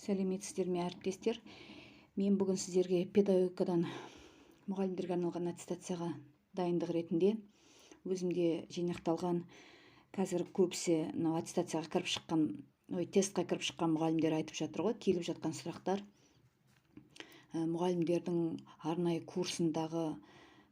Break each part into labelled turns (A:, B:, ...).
A: Сәлеметсіздер ме, әріптестер! Мен бүгін сіздерге педагогикадан мұғалімдерге арналған аттестацияға дайындық ретінде өзімде жинақталған, қазір көбісі мынау аттестацияға кіріп шыққан, ой, тестқа кіріп шыққан мұғалімдер айтып жатыр ғой, келіп жатқан сұрақтар мұғалімдердің арнайы курсындағы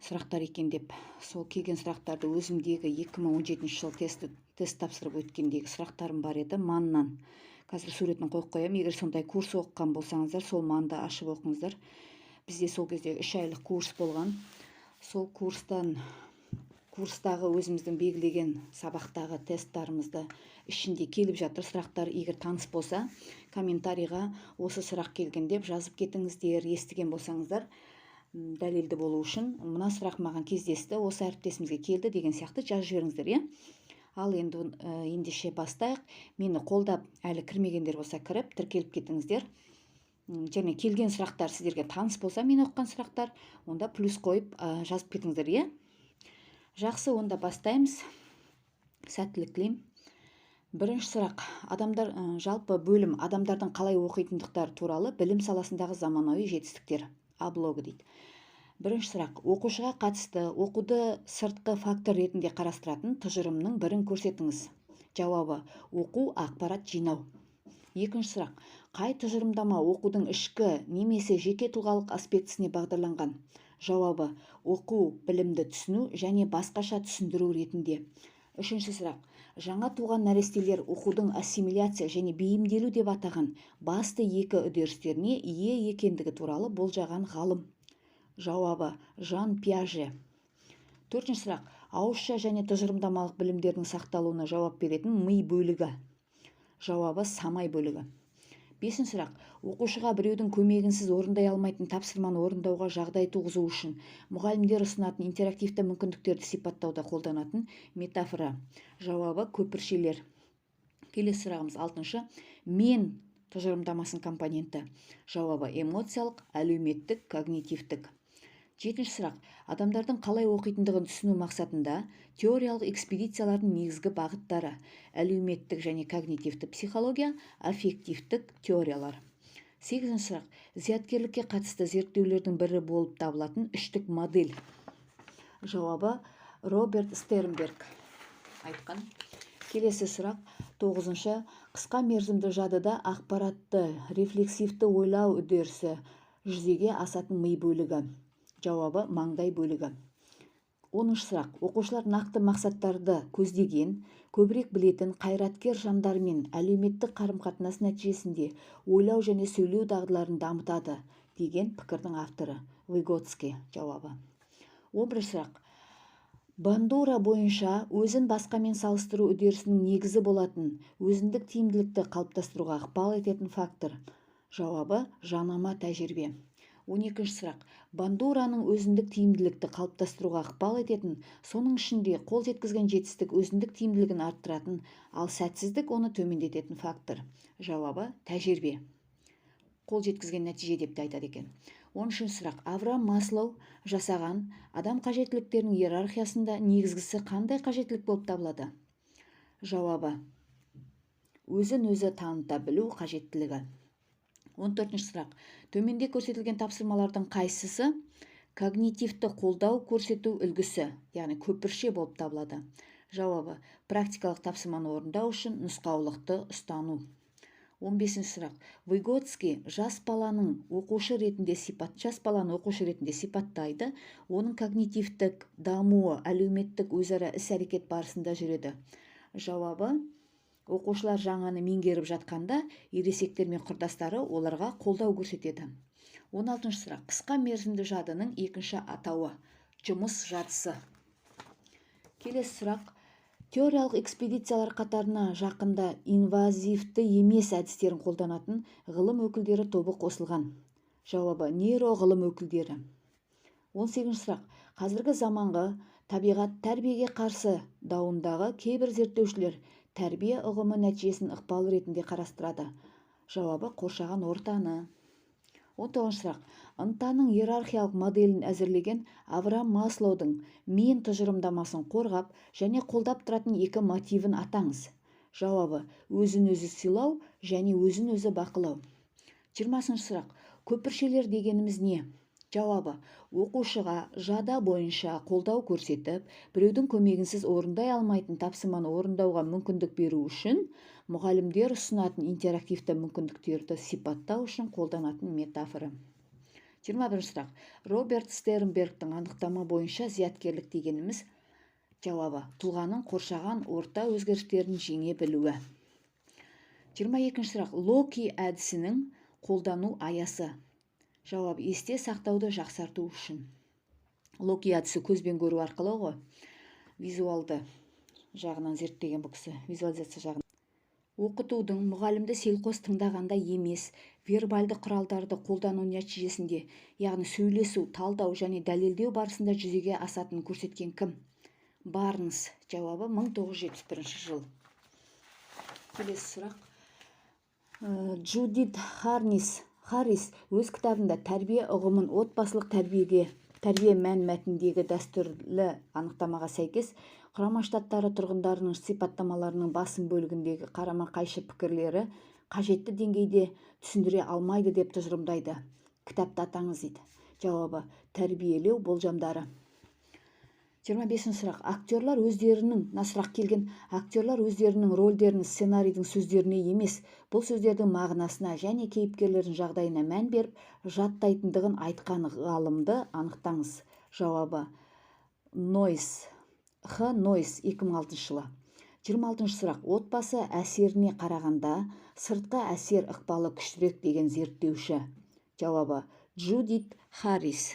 A: сұрақтар екен деп. Сол келген сұрақтарды, өзімдегі 2017 жылы тест тапсырып өткендегі сұрақтарым бар еді МАНнан. Қазір суретін қойып қоямын. Егер сондай курс оқыған болсаңыздар, сол МАНды ашып оқыңыздар. Бізде сол кезде 3 айлық курс болған. Сол курстағы өзіміздің белгілеген сабақтағы тесттарымызды ішінде келіп жатыр сұрақтар. Егер таныс болса, комментарийға «осы сұрақ келген» деп жазып кетіңіздер, естіген болсаңыздар, дәлелді болу үшін. «Мына сұрақ маған кездесті, осы әріптесімізге келді» деген сияқты жазып жіберіңіздер, иә. Ал енді ендеше бастайық. Мені қолдап, әлі кірмегендер болса, кіріп, тіркеліп кетіңіздер. Және келген сұрақтар сіздерге таныс болса, мен оқыған сұрақтар, онда плюс қойып жазып кетіңіздер, иә. Жақсы, онда бастаймыз. Сәттілік тілеймін. Бірінші сұрақ. Адамдар жалпы бөлім «Адамдардың қалай оқитындықтары туралы білім саласындағы заманауи жетістіктер», А блогы дейді. Бірінші сұрақ. Оқушыға қатысты оқуды сыртқы фактор ретінде қарастыратын тұжырымның бірін көрсетіңіз. Жауабы: оқу – ақпарат жинау. Екінші сұрақ. Қай тұжырымдама оқудың ішкі немесе жеке тұлғалық аспектісіне бағдарланған? Жауабы: оқу білімді түсіну және басқаша түсіндіру ретінде. Үшінші сұрақ. Жаңа туған нәрестелер оқудың ассимиляция және бейімделу деп атаған басты екі үдерістеріне ие екендігі туралы болжаған ғалым? Жауабы: Жан Пиаже. Төртінші сұрақ. Ауызша және тұжырымдамалық білімдердің сақталуына жауап беретін ми бөлігі? Жауабы: самай бөлігі. Бесінші сұрақ. Оқушыға біреудің көмегінсіз орындай алмайтын тапсырманы орындауға жағдай туғызу үшін мұғалімдер ұсынатын интерактивті мүмкіндіктерді сипаттауда қолданатын метафора? Жауабы: көпіршелер. Келесі сұрағымыз, алтыншы. Мен тұжырымдамасының компоненті? Жауабы: эмоциялық, әлеуметтік, когнитивтік. Жетінші сұрақ. Адамдардың қалай оқитындығын түсіну мақсатында теориялық экспедициялардың негізгі бағыттары? Әлеуметтік және когнитивті психология, аффективтік теориялар. Сегізінші сұрақ. Зияткерлікке қатысты зерттеулердің бірі болып табылатын үштік модель? Жауабы: Роберт Стернберг айтқан. Келесі сұрақ, тоғызыншы. Қысқа мерзімді жадыда ақпаратты рефлексивті ойлау үдерісі жүзеге асатын ми бөлігі? Жауабы: маңдай бөлігі. 10-сұрақ. Оқушылар нақты мақсаттарды көздеген, көбірек білетін, қайраткер жандармен әлеуметтік қарым-қатынас нәтижесінде ойлау және сөйлеу дағдыларын дамытады деген пікірдің авторы? Выготский жауабы. 11-сұрақ. Бандура бойынша өзін басқамен салыстыру үдерісінің негізі болатын, өзіндік тиімділікті қалыптастыруға ықпал ететін фактор? Жауабы: жанама тәжірибе. 12-сұрақ. Бандураның өзіндік тиімділікті қалыптастыруға ықпал ететін, соның ішінде қол жеткізген жетістік өзіндік тиімділігін арттыратын, ал сәтсіздік оны төмендететін фактор? Жауабы: тәжірибе, қол жеткізген нәтиже деп те айтады екен. 13-сұрақ. Авраам Маслоу жасаған адам қажеттіліктерінің иерархиясында негізгісі қандай қажеттілік болып табылады? Жауабы: өзін өзі таныта білу қажеттілігі. 14-сұрақ. Төменде көрсетілген тапсырмалардың қайсысы когнитивті қолдау көрсету үлгісі, яғни көпірше болып табылады? Жауабы: практикалық тапсырманы орындау үшін нұсқаулықты ұстану. 15-сұрақ. Выготский жас баланы оқушы ретінде сипаттайды. Оның когнитивтік дамуы әлеуметтік өзара іс-әрекет барысында жүреді. Жауабы: оқушылар жаңаны меңгеріп жатқанда, ересектер мен құрдастары оларға қолдау көрсетеді. 16 сұрақ. Қысқа мерзімді жадының екінші атауы? Жұмыс жадысы. Келесі сұрақ. Теориялық экспедициялар қатарына жақында инвазивті емес әдістерін қолданатын ғылым өкілдері тобы қосылған. Жауабы: нейроғылым өкілдері. 18 сұрақ. Қазіргі заманғы табиғат тәрбиеге қарсы дауындағы кейбір зерттеушілер тәрбие ұғымы нәтижесін ықпал ретінде қарастырады. Жауабы: қоршаған ортаны. 19 сұрақ. Ынтаның иерархиялық моделін әзірлеген Авраам Маслоудың мен тұжырымдамасын қорғап және қолдап тұратын екі мотивін атаңыз. Жауабы: өзін өзі сыйлау және өзін өзі бақылау. 20-сұрақ. Көпіршелер дегеніміз не? Жауабы: оқушыға жада бойынша қолдау көрсетіп, біреудің көмегінсіз орындай алмайтын тапсырманы орындауға мүмкіндік беру үшін мұғалімдер ұсынатын интерактивті мүмкіндіктерді сипаттау үшін қолданатын метафора. 21-сұрақ. Роберт Стернбергтің анықтама бойынша зияткерлік дегеніміз? Жауабы: тұлғаның қоршаған орта өзгерістерін жеңе білуі. 22-сұрақ. Локи әдісінің қолдану аясы? Жауап: есте сақтауды жақсарту үшін. Локи әдісі көзбен көру арқылы ғой, визуалды жағынан зерттеген бұл кісі, визуализация жағынан. Оқытудың мұғалімді селқос тыңдағанда емес, вербальды құралдарды қолдану нәтижесінде, яғни сөйлесу, талдау және дәлелдеу барысында жүзеге асатынын көрсеткен кім? Барнс. Жауабы: 1971 жыл. Келесі сұрақ. Джудит Харрис өз кітабында тәрбие ұғымын отбасылық тәрбиеге тәрбие мән мәтіндегі дәстүрлі анықтамаға сәйкес Құрама Штаттары тұрғындарының сипаттамаларының басым бөлігіндегі қарама-қайшы пікірлері қажетті деңгейде түсіндіре алмайды деп тұжырымдайды. Кітапты атаңыз дейді. Жауабы: «Тәрбиелеу болжамдары». 25-сұрақ. Актерлар өздерінің, мына сұрақ келген, актерлар өздерінің рөлдерін сценарийдің сөздеріне емес, бұл сөздердің мағынасына және кейіпкерлердің жағдайына мән беріп жаттайтындығын айтқан ғалымды анықтаңыз. Жауабы: Нойс, Х Нойс, 2006 жылы. 26 сұрақ. Отбасы әсеріне қарағанда сыртқы әсер ықпалы күштірек деген зерттеуші? Жауабы: Джудит Харрис.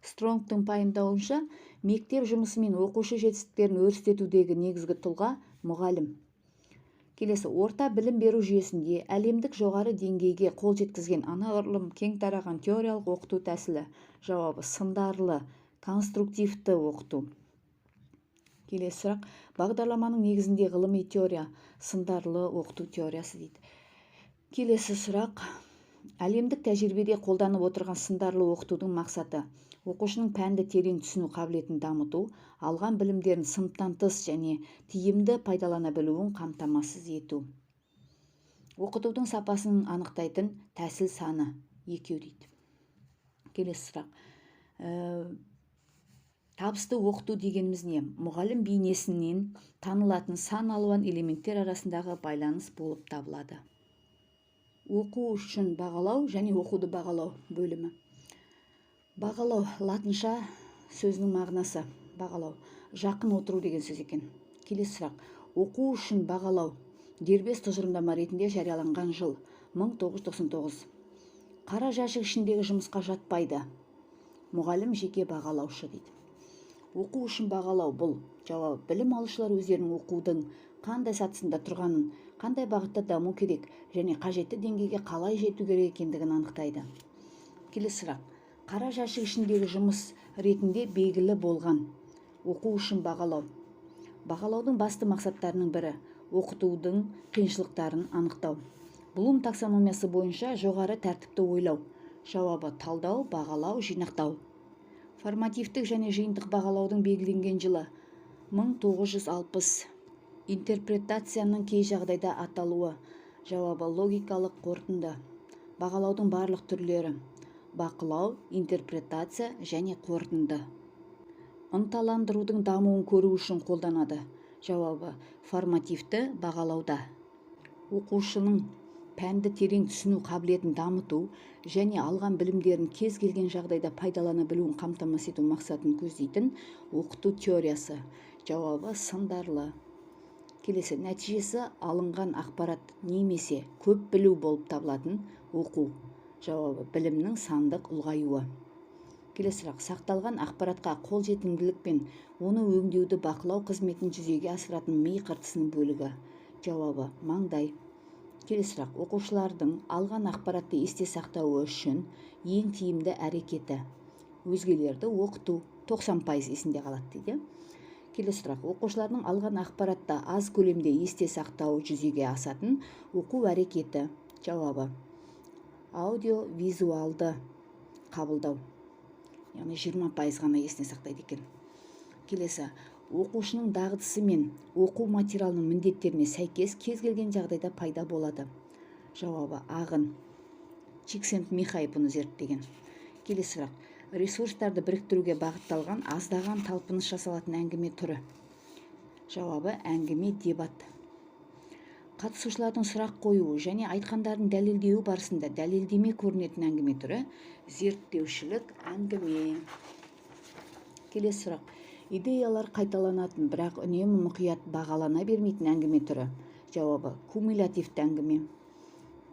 A: Стронгтың пайымдауынша, мектеп жұмысы мен оқушы жетістіктерін өрістетудегі негізгі тұлға – мұғалім. Келесі. Орта білім беру жүйесінде әлемдік жоғары деңгейге қол жеткізген анағұрлым кең тараған теориялық оқыту тәсілі? Жауабы: сындарлы конструктивті оқыту. Келесі сұрақ. Бағдарламаның негізінде ғылыми теория? Сындарлы оқыту теориясы дейді. Келесі сұрақ. Әлемдік тәжірибеде қолданып отырған сындарлы оқытудың мақсаты: оқушының пәнді терең түсіну қабілетін дамыту, алған білімдерін сыныптан тыс және тиімді пайдалана білуін қамтамасыз ету. Оқытудың сапасын анықтайтын тәсіл саны екеу дейді. Келесі сұрақ. Табысты оқыту дегеніміз не? Мұғалім бейнесінен танылатын сан алуан элементтер арасындағы байланыс болып табылады. Оқу үшін бағалау және оқуды бағалау бөлімі. Бағалау латынша сөзінің мағынасы: бағалау – жақын отыру деген сөз екен. Келесі сұрақ. Оқу үшін бағалау дербес тұжырымдама ретінде жарияланған жыл? 1999. Қара жәшік ішіндегі жұмысқа жатпайды: мұғалім жеке бағалаушы дейді. Оқу үшін бағалау бұл? Жауабы: білім алушылар өздерінің оқудың қандай сатысында тұрғанын, қандай бағытта даму керек және қажетті деңгейге қалай жету керек екендігін анықтайды. Келесі сұрақ. Қара жәшік ішіндегі жұмыс ретінде белгілі болған оқу үшін бағалау. Бағалаудың басты мақсаттарының бірі – оқытудың қиыншылықтарын анықтау. Блум таксономиясы бойынша жоғары тәртіпті ойлау? Жауабы: талдау, бағалау, жинақтау. Формативтік және жиынтық бағалаудың белгіленген жылы? 1960. Интерпретацияның кей жағдайда аталуы? Жауабы: логикалық қорытынды. Бағалаудың барлық түрлері: бақылау, интерпретация және қорытынды. Ынталандырудың дамуын көру үшін қолданады. Жауабы: формативті бағалауда. Оқушының пәнді терең түсіну қабілетін дамыту және алған білімдерін кез келген жағдайда пайдалана білуін қамтамасыз ету мақсатын көздейтін оқыту теориясы? Жауабы: сындарлы. Келесі. Нәтижесі алынған ақпарат немесе көп білу болып табылатын оқу? Жауабы: білімнің сандық ұлғаюы. Келесі сұрақ. Сақталған ақпаратқа қолжетімділік пен оны өңдеуді бақылау қызметін жүзеге асыратын ми қыртысының бөлігі? Жауабы: маңдай. Келесі сұрақ. Оқушылардың алған ақпаратты есте сақтауы үшін ең тиімді әрекеті? Өзгелерді оқыту, 90% есінде қалады дейді. Келесі сұрақ. Оқушылардың алған ақпаратты аз көлемде есте сақтауы жүзеге асатын оқу әрекеті? Жауабы: аудио-визуалды қабылдау, яғни 20% ғана есіне сақтайды екен. Келесі. Оқушының дағдысы мен оқу материалының міндеттеріне сәйкес кез келген жағдайда пайда болады. Жауабы: ағын. Чиксент-Михай бұны зерттеген. Келесі сұрақ. Ресурстарды біріктіруге бағытталған аздаған талпыныс жасалатын әңгіме түрі. Жауабы: әңгіме дебат. Қатысушылардың сұрақ қоюы және айтқандарын дәлелдеуі барысында дәлелдеме көрінетін әңгіме түрі: зерттеушілік әңгіме. Келесі сұрақ. Идеялар қайталанатын, бірақ үнемі мұқият бағалана бермейтін әңгіме түрі. Жауабы: кумулятивті әңгіме.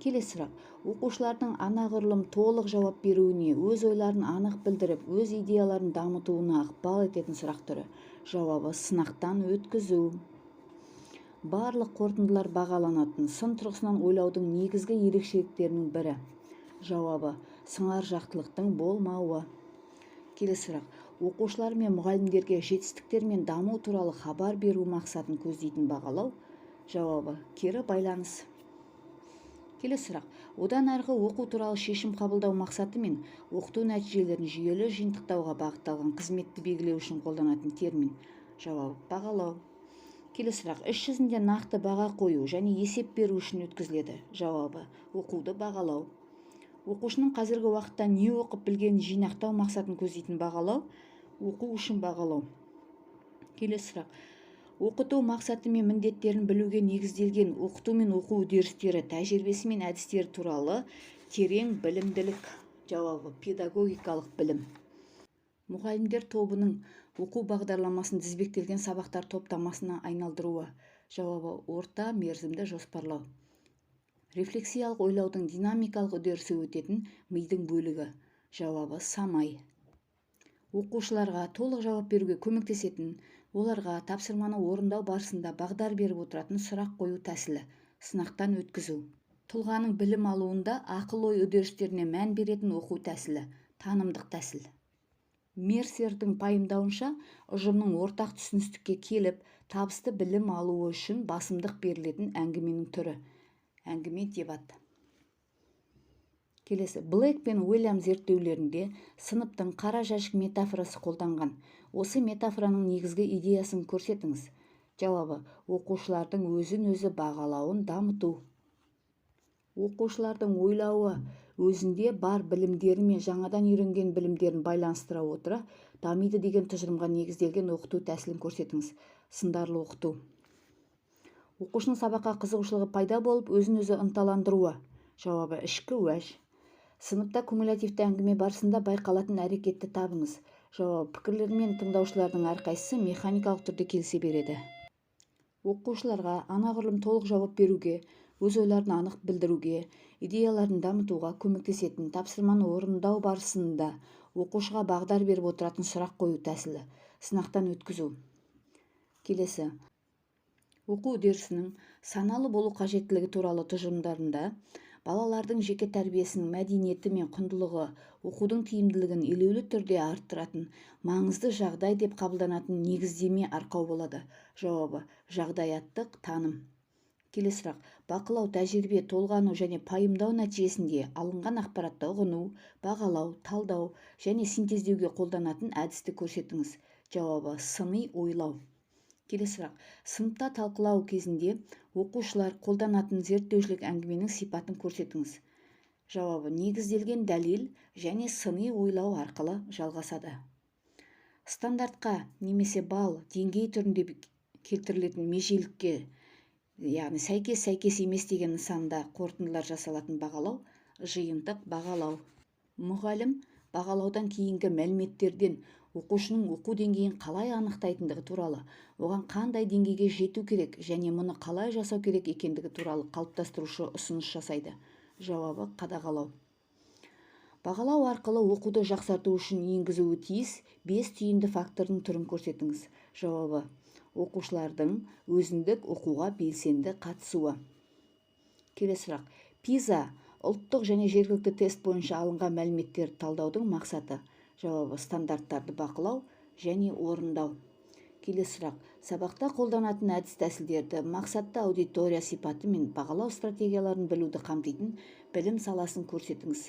A: Келесі сұрақ. Оқушылардың анағұрлым толық жауап беруіне, өз ойларын анық білдіріп, өз идеяларын дамытуына ықпал ететін сұрақ түрі. Жауабы: сынақтан өткізу. Барлық қорытындылар бағаланатын, сын тұрғысынан ойлаудың негізгі ерекшеліктерінің бірі. Жауабы: сыңар жақтылықтың болмауы. Келесі сұрақ. Оқушылар мен мұғалімдерге жетістіктер мен даму туралы хабар беру мақсатын көздейтін бағалау. Жауабы: кері байланыс. Келесі сұрақ. Одан арғы оқу туралы шешім қабылдау мақсатымен оқыту нәтижелерін жүйелі жиынтықтауға бағытталған қызметті белгілеу үшін қолданатын термин. Жауабы: бағалау. Келесі сұрақ. Іс жүзінде нақты баға қою және есеп беру үшін өткізіледі. Жауабы: оқуды бағалау. Оқушының қазіргі уақытта не оқып білгенін жинақтау мақсатын көздейтін бағалау: оқу үшін бағалау. Келесі сұрақ. Оқыту мақсаты мен міндеттерін білуге негізделген оқыту мен оқу үдерістері, тәжірибесі мен әдістері туралы терең білімділік. Жауабы: педагогикалық білім. Мұғалімдер тобының оқу бағдарламасын тізбектелген сабақтар топтамасына айналдыруы. Жауабы: орта мерзімді жоспарлау. Рефлексиялық ойлаудың динамикалық үдерісі өтетін мидың бөлігі. Жауабы: самай. Оқушыларға толық жауап беруге көмектесетін, оларға тапсырманы орындау барысында бағдар беріп отыратын сұрақ қою тәсілі: сынақтан өткізу. Тұлғаның білім алуында ақыл-ой үдерістеріне мән беретін оқу тәсілі: танымдық тәсіл. Мерсердің пайымдауынша, ұжымның ортақ түсіністікке келіп, табысты білім алуы үшін басымдық берілетін әңгіменің түрі: әңгіме дебат. Келесі. Блэк пен Уильям зерттеулерінде сыныптың қара жәшік метафорасы қолданған. Осы метафораның негізгі идеясын көрсетіңіз. Жауабы: оқушылардың өзін-өзі бағалауын дамыту. Оқушылардың ойлауы өзінде бар білімдері мен жаңадан үйренген білімдерін байланыстыра отыра дамиды деген тұжырымға негізделген оқыту тәсілін көрсетіңіз. Сындарлы оқыту. Оқушының сабаққа қызығушылығы пайда болып, өзін-өзі ынталандыруы. Жауабы: ішкі уәж. Сыныпта кумулятивті әңгіме барысында байқалатын әрекетті табыңыз. Жауабы: пікірлермен тыңдаушылардың әрқайсысы механикалық түрде келісе береді. Оқушыларға анағұрлым толық жауап беруге, өз ойларын анық білдіруге, идеяларын дамытуға көмектесетін, тапсырманы орындау барысында оқушыға бағдар беріп отыратын сұрақ қою тәсілі: сынақтан өткізу. Келесі. Оқу үдерісінің саналы болу қажеттілігі туралы тұжырымдарында балалардың жеке тәрбиесінің мәдениеті мен құндылығы оқудың тиімділігін елеулі түрде арттыратын маңызды жағдай деп қабылданатын негіздеме арқау болады. Жауабы: жағдаяттық таным. Келесі сұрақ. Бақылау, тәжірибе, толғану және пайымдау нәтижесінде алынған ақпаратты ұғыну, бағалау, талдау және синтездеуге қолданатын әдісті көрсетіңіз. Жауабы: сыни ойлау. Келесі сұрақ. Сыныпта талқылау кезінде оқушылар қолданатын зерттеушілік әңгіменің сипатын көрсетіңіз. Жауабы: негізделген дәлел және сыни ойлау арқылы жалғасады. Стандартқа немесе балл, деңгей түрінде келтірілетін межелікке, яғни сәйкес, сәйкес емес деген нысанда қорытындылар жасалатын бағалау: жиынтық бағалау. Мұғалім бағалаудан кейінгі мәліметтерден оқушының оқу деңгейін қалай анықтайтындығы туралы, оған қандай деңгейге жету керек және мұны қалай жасау керек екендігі туралы қалыптастырушы ұсыныс жасайды. Жауабы: қадағалау. Бағалау арқылы оқуды жақсарту үшін енгізуі тиіс бес түйінді фактордың түрін көрсетіңіз. Жауабы: оқушылардың өзіндік оқуға белсенді қатысуы. Келесі сұрақ. ПИЗА ұлттық және жергілікті тест бойынша алынған мәліметтерді талдаудың мақсаты. Жауабы: стандарттарды бақылау және орындау. Келесі сұрақ. Сабақта қолданатын әдіс-тәсілдерді, мақсатты аудитория сипаты мен бағалау стратегияларын білуді қамтитын білім саласын көрсетіңіз.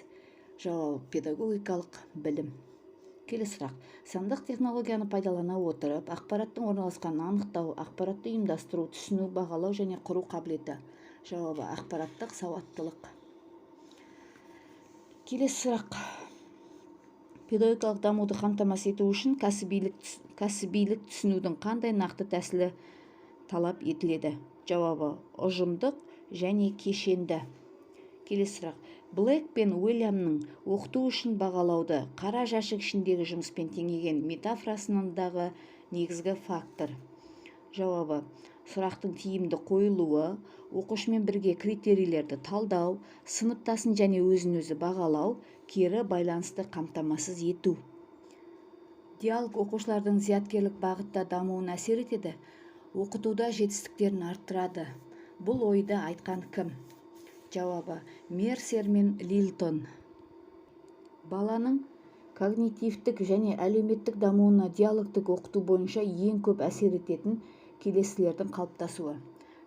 A: Жауабы: педагогикалық білім. Келесі сұрақ. Сандық технологияны пайдалана отырып, ақпараттың орналасқанын анықтау, ақпаратты ұйымдастыру, түсіну, бағалау және құру қабілеті. Жауабы: ақпараттық сауаттылық. Келесі сұрақ: педагогикалық дамуды қамтамасыз ету үшін кәсібилік түсінудің қандай нақты тәсілі талап етіледі? Жауабы: ұжымдық және кешенді. Келесі сұрақ: Блэк пен Уильямның оқыту үшін бағалауды қара жәшік ішіндегі жұмыспен теңеген метафорасындағы негізгі фактор? Жауабы: сұрақтың тиімді қойылуы, оқушымен бірге критерийлерді талдау, сыныптасын және өзін өзі бағалау, кері байланысты қамтамасыз ету. Диалог оқушылардың зияткерлік бағытта дамуына әсер етеді, оқытуда жетістіктерін арттырады. Бұл ойды айтқан кім? Жауабы: Мерсер мен Лилтон. Баланың когнитивтік және әлеуметтік дамуына диалогтік оқыту бойынша ең көп әсер ететін келесілердің қалыптасуы?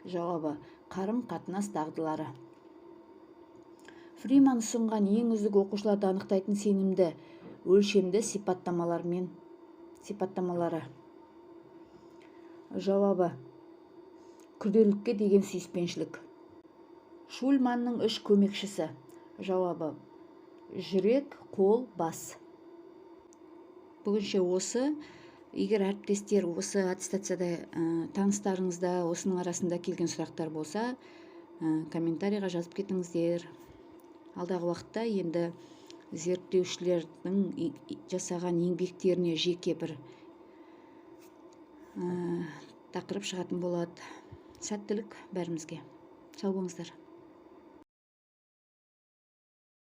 A: Жауабы: қарым-қатынас дағдылары. Фриман ұсынған ең үздік оқушыларды анықтайтын сенімді өлшемді сипаттамалармен сипаттамалары? Жауабы: күрделілікке деген сүйіспеншілік. Шульманның үш көмекшісі? Жауабы: жүрек, қол, бас. Бүгінше осы. Егер, әріптестер, осы аттестацияда таныстарыңызда осының арасында келген сұрақтар болса, комментарийға жазып кетіңіздер. Алдағы уақытта енді зерттеушілердің жасаған еңбектеріне жеке бір тақырып шығатын болады. Сәттілік бәрімізге, сау болыңыздар!